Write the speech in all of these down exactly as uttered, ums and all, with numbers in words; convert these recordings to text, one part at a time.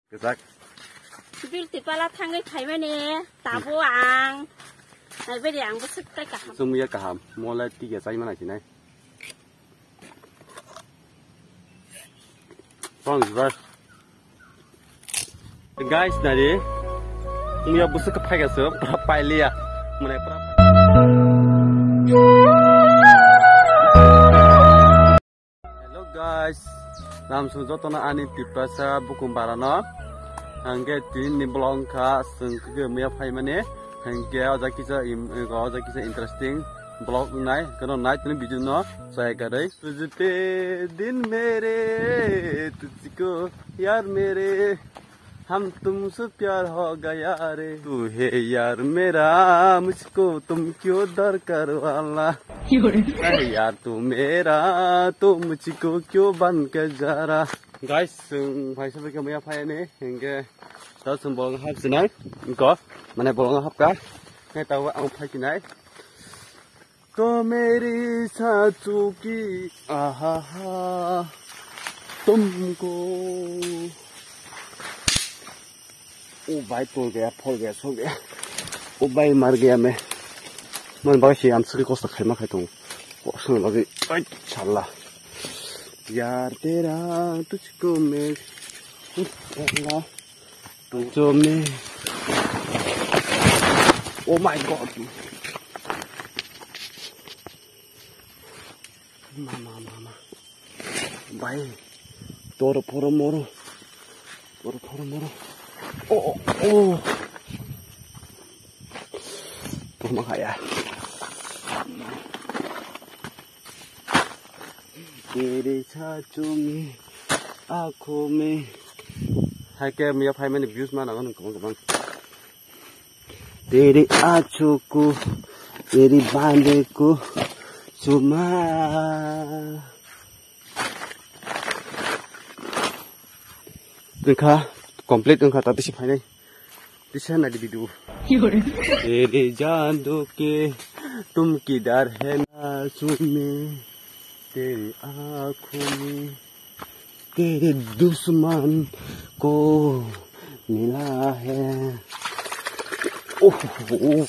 Kajak. Beauty parlor thangwi phaimani tabo ang. Naibaidi ang bwswk tei kaham. Chumya kaham. Mole tige chai mana sinai. Tong jibar. Guys, nari. Chumya bwswk phai gaso. Pura pailiya. Mane pura. Hello guys, lamsong jotono ani Tiprasa bukum barano. Hangke tini ni vlog wngkha, chwng khe maya phaimani. Hangke o jaga kisa im-, o jaga kisa interesting vlog wngnai, kono nai tini video no chaya karwi. Tujhpe din mere, tujhko yaar mere. हम तुमसे प्यार हो गया रे, तू है यार मेरा, मुझको तुम क्यों दरकार वाला। Yo re. अरे यार तू मेरा, तू मुझको क्यों बन के जा रहा। Guys, chwng phaisa bai khe maya phaini, hingke tao chwng bolong hap sinai, ko, mane bolong hap ka, hingke tao ang phai sinai. तो मेरी सासू की आहा हा तुमको। ओ भाई, तोड़ गया, फोड़ गया, सो गया। ओ भाई, मर गया मैं। मन बाबा से हम सभी को सखाई मा खाई तुम। को सुन लगे, ओए, छल्ला। यार तेरा तुझको मैं, छल्ला। Chome. Oh my God. Mama, mama. Bai. Toro poro moro. Toro poro moro. Oh, oh, oh. Toma kaya. तेरे छाछों में, आँखों में. Hai ke maya phaimani views ma nango nung kwbang kwbang. तेरी आँखों को, तेरी बांधे को चुमा. Wngkha complete wngkha ta tisi phainai. Tisa nai di video. तेरे जादू के तुम किधर है ना सुने, तेरी आँखों में तेरे दुश्मन को मिला है. Oh, oh.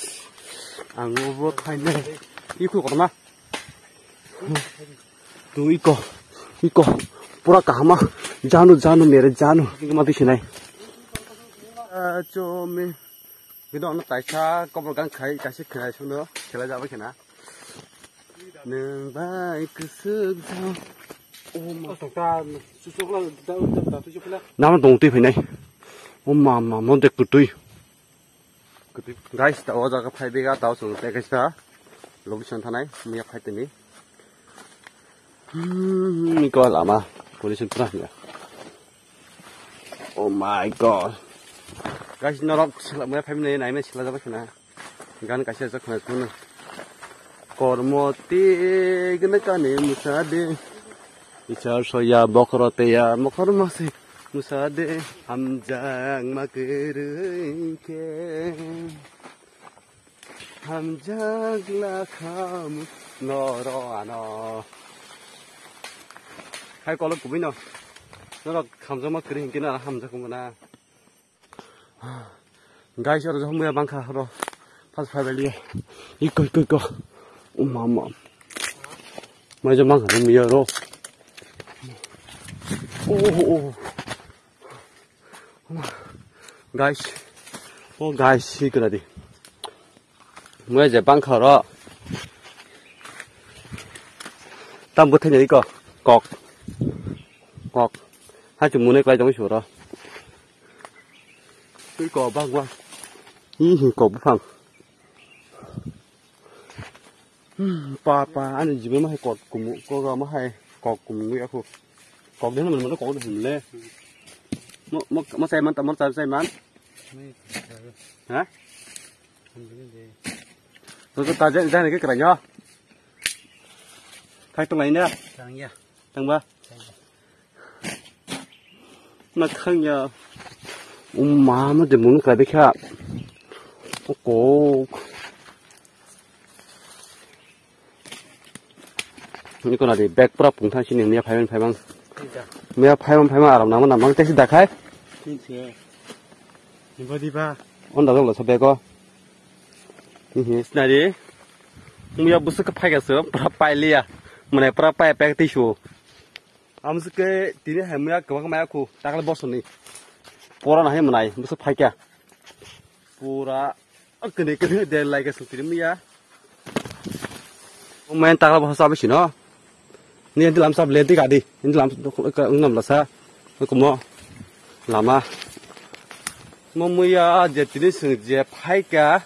Ang obo khainai. Iku korma. Tu iko, iko, pura kahama, janu, janu, mere janu, ma bisinai. Chome, bino ano taisa kobor gang khai, kaisa khela suno, khela jaba khena. Nung bai kusuk jang. Oh ma. Nama dong twi phainai. Oh ma, ma, mo dek kutui. Guys, ta o jaga phai bega, tao chwng tei kaisa location thanai, maya phai tini. Hmm, iko lama, pollution pura ya. Oh my God. Guys, norok sila maya phai nai, nai sila jaba khna. Gan kaisa jak khna khna. Kormo te gana kane musade. Ichar soya bokro te ya, mokor masi. Musade hamjak ma kwrwi khe, hamjak la kham noro ano. Hai kolok kubui no, norok hamjak ma kwrwi hinkhe no hamjak wngna. Guys, oro jahum ya bangkha oro. Pas phai baliya. Iko, iko, iko. Oh mama. Mai jahum bangkha miya ro. Oh, oh, oh. Guys. Oh guys, si kena di. Mui je bangkha ro. Tam bwthai ni ko. Kok. Kok. Hai chu mune klai jong suro. Tui ko bang bang. Hi hi kok buphang. Hmm, pa, pa, ani jibe ma hai kok kumu, kok ma hai kok kumu ya khu. Kok de na mo kok de le. Mo, mo, mo sai man, ta mo sai man. Ha? To, to, ta jan, jan ke kra ya. Khai to ngai na. Tang ya. Tang ba. Tang ya. Na khang ya. Um, ma, ma de mun ka de kha. O ko. Ni kona di bag pura pungthang sini mia phaiman phaimang. Mia phaiman phaimang aram nangma nangmang tesi dakhai. Ni se. Ni body ba. On da lo sa bego. Ni he. Sinari. Muya busuk ka phai ka se, pra pai liya. Mane pra pai pek ti su. Am se ke tini hai muya kwbang maya khu, takle bosoni. Pora na hai manai, busuk phai kya. Pura, oh, kene kene de lai ka sung tini muya. O main takle bosa sabi sino. Ni enti lam sab lenti gadi. Enti lam, lam lasa. Kumo. Lama. Mo muya je tini sung je phai kya.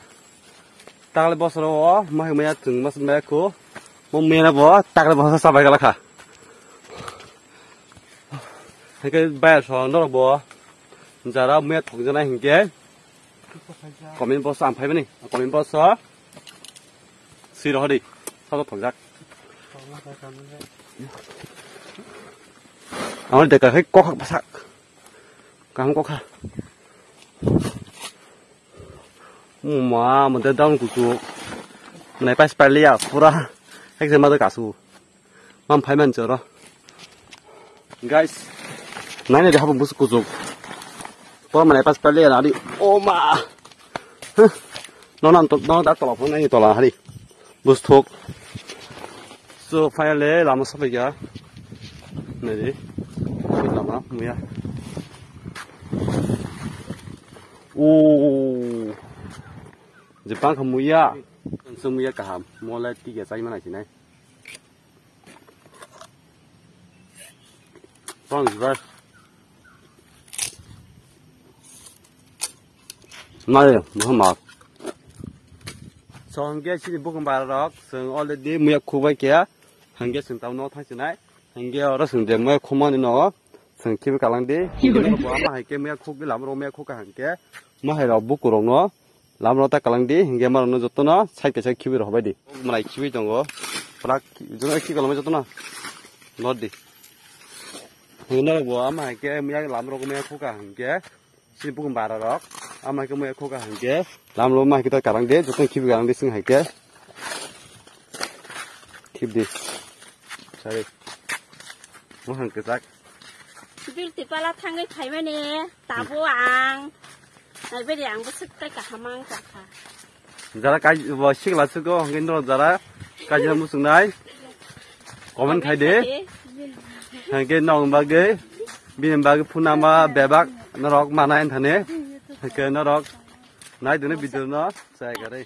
Takle bosoro o, mo hai muya tung mas maya khu. Mo muya na bo, takle bosa sabai gala kha. Hake bayar so norok bo. Jara muya thok jana hinke. Comment box ang phai bani. Comment box o. Siro hodi. Sabo thokjak. Ang de ka hai kokak basak. Kaham kokha. Ma, mate down kuku. Nai pas paliya pura. Ek jema de kasu. Mam phai man choro. Guys, nai nai habang bus kuchuk. Pura manai pas pale na di. Oh ma. Huh. No nan to, no da tola phone nai tola hari. Bus thok. So finally lama sabai ya. Nai di. Lama muya. Oh. Jepang kha muya. Ang muya kaham. Mola tiga chai mana sinai. Tong jibar. Mare, Muhammad. So, hingke sini bukung bara rok, song already muya khubai kya, hingke song tau no thang sinai, hingke oro song de muya khumani no, song khibi kalang di, bo ama hai ke muya khuk di lam ro muya khuk ka hingke, ma hai rok buku rok no, Lamro ta kalang di, hingke marokno jotono side kaisa khibi rok hobai di. Malai khibi tongo. Prak, jono ki kolomai jotono. Lord di. Hingke norok bo ama hingke muya lamro muya khuka hingke. Sini bukung bara rok. Ama hingke muya khuka hingke. Lamro ma hingke ta kalang di, jotono khibi kalang di sing hingke. Khibdi. Sorry. Mohang kechak. Bil tipala thangwi phaimani tabo ang. Naibari ang bwswk tei kaham ang tongkha. Jara kai bo sikla sugo hwnkhe norok jara kaijak muchungnai. Comment khai di. Hwnkhe nokni bagwi bini bagwi phunama bebak norok mana enthani. Hwnkhe norok naiduni video no chai gari.